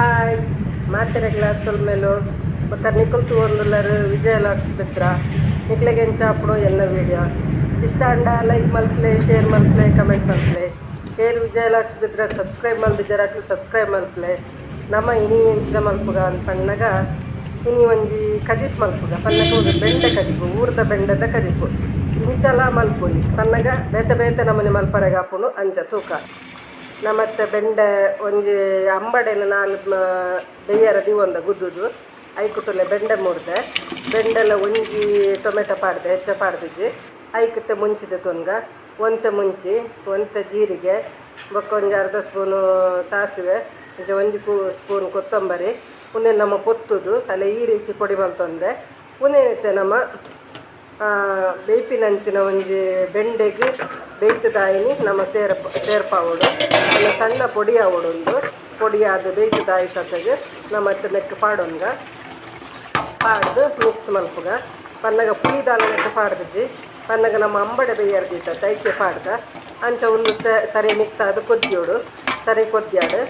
Hi ಮಾತೆರೆಗ್ಲ ಸೊಲ್ಮೆಲು ಬೊಕ್ಕ ನಿಕುಲ್ ತೂವೊಂದುಲ್ಲರ್ ವಿಜಯ LOX Bedra. ನಿಕ್ಲೆಗ್ ಎಂಚ ಆಪುಂಡು ಎನ್ನ ವಿಡಿಯೋ ಇಷ್ಟ ಆಂಡ ಲೈಕ್ ಮಲ್ಪುಲೆ, ಶೇರ್ ಮಲ್ಪುಲೆ, ಕಮೆಂಟ್ ಮಲ್ಪುಲೆ. ಏರ್ ವಿಜಯ ಲಾಕ್ಸ್ ಬೆದ್ರ ಸಬ್ಸ್ಕ್ರೈಬ್ ಮಲ್ದಿಜೆರ್ ಸಬ್ಸ್ಕ್ರೈಬ್ ಮಲ್ಪುಲೆ. ನಮ ಇನಿ ಎಂಚಿನ ಮಲ್ಪುಗ ಪನ್ನಗ ಇನಿ ಒಂಜಿ ಕಜಿಪು ಮಲ್ಪುಗ ಪನ್ನಗ ಒಂದು ಬೆಂಡೆ ಕಜಿಪು, ಊರ್ದ ಬೆಂಡೆದ ಕಜಿಪು. ಇಂಚಲ ಮಲ್ಪೊಲಿ ಪನ್ನಗ ಬೇತೆ ಬೇತೆ ನಮೂನೆ ಮಲ್ಪರೆಗ್ ಆಪುಂಡು ಅಂಚ ತೂಕ. ನಮತ್ತೆ ಬೆಂಡೆ ಒಂಜಿ ಅಂಬಡೆನ್ ನಾಲ್ ಬೆಯ್ಯರ ದೀವೊಂದ ಗುದ್ದುದು ಐಕುತುಲೆ ಬೆಂಡೆ ಮೂರ್ದೆ ಬೆಂಡೆಲ ಒಂಜಿ ಟೊಮೆಟೊ ಪಾಡ್ದೆ, ಹೆಚ್ಚ ಪಾಡ್ದಿಜಿ. ಐಕಿತ್ತೆ ಮುಂಚಿದ ತೊನ್ಗ ಒಂತೆ ಮುಂಚಿ, ಒಂತೆ ಜೀರಿಗೆ, ಬೊಕ್ಕ ಒಂಜಿ ಅರ್ಧ ಸ್ಪೂನು ಸಾಸಿವೆ, ಒಂಜಿ ಒಂಜಿ ಸ್ಪೂನ್ ಕೊತ್ತಂಬರಿ. ಉಂದೆನ್ ನಮ ಪೊತ್ತುದು ಅಲ್ಲ ಈ ರೀತಿ ಪೊಡಿ ಮಲ್ತೊಂದೆ. ಉಂದೆನಿತ್ತೆ ನಮ ಬೇಯ್ಪಿನಂಚಿನ ಒಂಜಿ ಬೆಂಡೆಗ್ ಬೇಯ್ತದಾಯಿನಿ ನಮ ಸೇರ್ಪಾವೊಡು. ಅಲ್ಲ ಸಣ್ಣ ಪೊಡಿ ಆವೊಡು. ಉಂದು ಪೊಡಿ ಆದ್ ಬೇಯ್ತದಾಯಿ ಸತಗ್ ನಮ ನೆಕ್ಕ್ ಪಾಡೊನ್ಗ. ಪಾಡ್ದು ಮಿಕ್ಸ್ ಮಲ್ಪುಗ. ಪನ್ನಗ ಪುಳಿ ದಾಲ ನೆಕ್ಕ್ ಪಾಡ್ದಿಜಿ. ಪನ್ನಗ ನಮ್ಮ ಅಂಬಡೆ ಬೇಯರ್ ದೀತ ಐಕೆ ಪಾಡ್ದ. ಅಂಚ ಉಂದುತ್ತೆ ಸರಿ ಮಿಕ್ಸ್ ಆದ್ ಕೊದ್ದಿಯೋಡು, ಸರಿ ಕೊದ್ದಿಯಾಡು.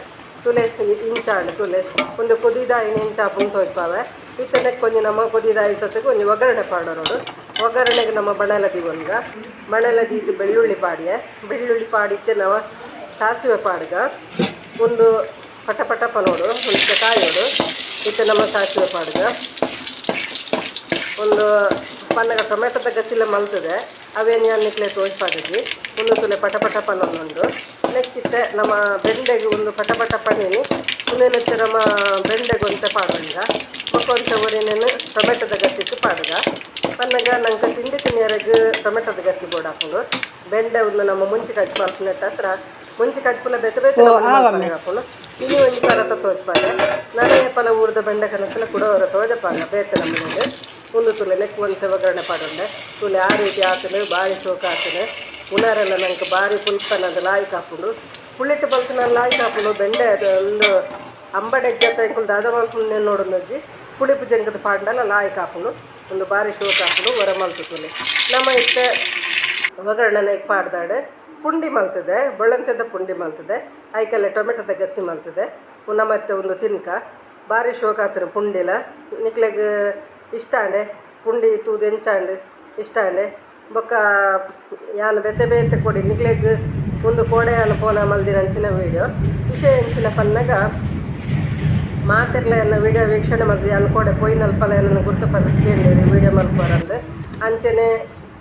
ತುಲೆ ಇಂಚಾಂಡ್ ತುಲೆ ಉಂದು ಕೊದಿದಾಯಿನ ಇಂಚ ಆಪುಂಡು ತೋಜ್ಪಾವೆ. ಇತ್ತೆ ನೆಕ್ಕ್ ಒಂಜಿ ನಮ್ಮ ಕೊದಿದಾಯಿ ಸತಗ್ ಒಂಜಿ ಒಗ್ಗರಣೆ ಪಾಡೊನೊಡು. ಒಗ್ಗರಣೆಗೆ ನಮ್ಮ ಬಣಲೆ ದೀವೊನ್ಗ. ಬಣಲೆ ದೀದ್ ಬೆಳ್ಳುಳ್ಳಿ ಪಾಡಿಯೆ. ಬೆಳ್ಳುಳ್ಳಿ ಪಾಡಿತ್ತೆ ನವ ಸಾಸಿವೆ ಪಾಡ್ಗ. ಒಂದು ಪಟ ಪಟ ಪನೋಡು, ಒಂಚ ಕಾಯೋಡು. ಇತ್ತೆ ನಮ್ಮ ಸಾಸಿವೆ ಪಾಡ್ಗ. ಒಂದು ಪನ್ನಗ ಟೊಮೆಟೊದ ಗಸಿಲ ಮಲ್ತದೆ, ಅವೇನು ಯಾನ್ ನಿಕ್ಲೆ ತೋಜ್ಪಾದಿಜಿ. ಒಂದು ತುಲೆ ಪಟ ಪಟ ಪನೊಂದುಂಡು. ನೆಕ್ಕಿತ್ತೆ ನಮ್ಮ ಬೆಂಡೆಗೆ ಒಂದು ಪಟ ಪಟ ಪನೀನಿ. ಉಂದೆನಿತ್ತೆ ನಮ್ಮ ಬೆಂಡೆಗೆ ಒಂತೆ ಪಾಡೊನ್ಗ. ಬೊಕ ಒಂತೆ ಒರಿನೆನ್ ಟೊಮೆಟೊದ ಗಸಿಕ್ ಪಾಡುಗ. ಪನ್ನಗ ನಂಗೆ ತಿಂಡಿ ತಿನಿಯರೆಗ್ ಟೊಮೆಟೊದ ಗಸಿ ಬೋಡಾಪುಂಡು. ಬೆಂಡೆ ಒಂದು ನಮ್ಮ ಮುಂಚಿ ಕಜ್ಜಿ ಮಲ್ಪುನೆಟ್ ಹತ್ರ ಮುಂಚಿ ಕಜ್ಪುಲ ಬೇತೆ ಬೇತೆ ನಮೂನೆ ಮಲ್ಪರೆಗ್ ಆಪುಂಡು. ಇನಿ ಒಂಜಿ ತರತ ತೋಜ್ಪಾದೆ. ನನ ಏಪಲ ಊರ್ದ ಬೆಂಡೆ ಕನತುಲ ಕುಡ ಒರ ತೋಜಪಾಗ ಬೇತೆ ನಮೂನೆಡ್. ಉಂದು ತುಲೆ ನೆಕ್ಕ್ ಒಂತೆ ಒಗ್ಗರಣೆ ಪಾಡೊಂಡೆ. ತುಲೆ ಆ ರೀತಿ ಆತುಂಡು, ಬಾರಿ ಶೋಕ ಆತುಂಡು. ಉನರೆಲ ನಂಕ್ ಬಾರಿ ಪುಲ್ಪನದ ಲಾಯ್ಕ್ ಆಪುಂಡು. ಪುಳಿಟ್ ಬಲ್ತುನ ಲಾಯ್ಕ್ ಆಪುಂಡು. ಬೆಂಡೆ ಅದು ಒಂದು ಅಂಬಡೆ ಜೊತೆ ಎಂಕುಲು ದಾದ ಮಲ್ಪುಂಡು ನೋಡೊಂದೊಂಜಿ ಪುಳಿಪು ಜಂಕದ ಪಾಡ್ಂಡಲ ಲಾಯ್ಕ್ ಆಪುಂಡು. ಉಂದು ಬಾರಿ ಶೋಕ ಆಪುಂಡು. ಒರ ಮಲ್ತು ತೂಲೆ. ನಮ ಇತ್ತೆ ಒಗ್ಗರಣೆ ಪಾಡ್ದಾಡ್ ಪುಂಡಿ ಮಲ್ತದೆ, ಬೊಳ್ಳಂತೆದ ಪುಂಡಿ ಮಲ್ತದೆ, ಐಕೆಲ್ಲ ಟೊಮೆಟೊದ ಗಸಿ ಮಲ್ತದೆ. ಉನ್ನ ಮತ್ತೆ ಒಂದು ತಿನ್ಕ ಬಾರಿ ಶೋಕ ಆತುಂಡು ಪುಂಡಿಲ. ನಿಕ್ಲೆಗ್ ಇಷ್ಟ ಆಂಡೆ ಪುಂಡಿ ತೂದು ಎಂಚಾಂಡ್ ಇಷ್ಟ ಆಂಡೆ. ಬೊಕ್ಕ ಯಾನ್ ಬೇತೆ ಬೇತೆ ಕೊಡಿ ನಿಕ್ಲೆಗ್ ಉಂದು ಕೋಡೆ ಯಾನ್ ಪೋನ ಮಲ್ದಿನಂಚಿನ ವೀಡಿಯೋ. ವಿಷಯ ಎಂಚಿನ ಪನ್ನಗ ಮಾತೆರ್ಲ ಎನ್ನ ವೀಡಿಯೋ ವೀಕ್ಷಣೆ ಮಲ್ತ್ ಯಾನ್ ಕೋಡೆ ಪೋಯಿನಲ್ಪಲ ಎನನ್ ಗುರ್ತು ಪತ್ ಕೇಂಡೆರ್ ವೀಡಿಯೋ ಮಲ್ಪುವರಂದ್. ಅಂಚನೆ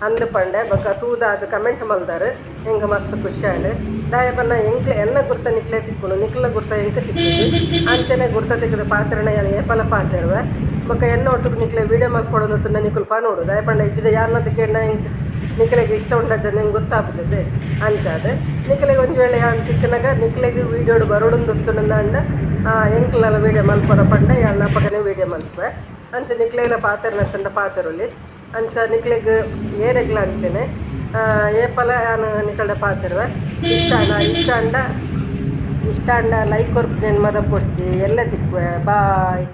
ಅಂದ್ ಪಂಡೆ. ಬೊಕ್ಕ ತೂದಾದ್ ಕಮೆಂಟ್ ಮಲ್ದಾರ್. ಎಂಕ್ ಮಸ್ತ್ ಖುಷಿ ಆಂಡ್. ದಾಯೆ ಪನ್ನ ಎಂಕ್ಲೆ ಎನ್ನ ಗುರ್ತ ನಿಕ್ಲೆ ತಿಕ್ಕುಂಡು, ನಿಕ್ಲ್ನ ಗುರ್ತ ಎಂಕ್ ತಿಕ್ಕುಜಿ. ಅಂಚನೆ ಗುರ್ತ ತಿಕ್ಕುದು ಪಾತೆರ್ನ ಯಾನ್ ಏಪಲ ಪಾತೆರುವೆ. ಬೊಕ್ಕ ಎನ್ನ ಒಟ್ಟುಗು ನಿಕ್ಲೆ ವೀಡಿಯೋ ಮಲ್ಪೊಡು ನಿಕುಲು ಪನೊಡು. ದಾಯೆ ಪಂಡ ಇಜ್ಜಿಡ ಯಾನಂತ ಕೇಂಡ ಎಂಕ್ ನಿಕ್ಲೆಗ್ ಇಷ್ಟ ಉಂಡಜ ಎಂಕ್ ಗೊತ್ತಾಪುಜತೆ. ಅಂಚಾದ್ ನಿಕ್ಲೆಗ್ ಒಂಜಿ ವೇಳೆ ಯಾನ್ ತಿಕ್ಕುನಗ ನಿಕ್ಲೆಗ್ ವೀಡಿಯೋಡು ಬರೊಡುಂದು ಇತ್ತುಂಡಂಡ ಎಂಕ್ಲಲ ವೀಡಿಯೋ ಮಲ್ಪರ ಪಂಡ ಯಾನ್ ಅಪಗನೆ ವೀಡಿಯೋ ಮಲ್ಪುವೆ. ಅಂಚ ನಿಕ್ಲೆಗ್ಲ ಪಾತೆರ್ನತ್ತಂಡ ಪಾತೆರೊಲಿ. ಅಂಚ ನಿಕ್ಲೆಗ್ ಏರೆಗ್ಲ ಅಂಚನೆ ಏಪಲ ಯಾನ್ ನಿಕಲ್ಡ ಪಾತೆರುವೆ. ಇಷ್ಟ ಆಂಡ ಇಷ್ಟ ಆಂಡ ಇಷ್ಟ ಆಂಡ ಲೈಕ್ ಕೊರ್ಪುನೆನ್ ಮದಪೊಡ್ಚಿ. ಎಲ್ಲ ತಿಕ್ಕುವೆ. ಬಾಯ್.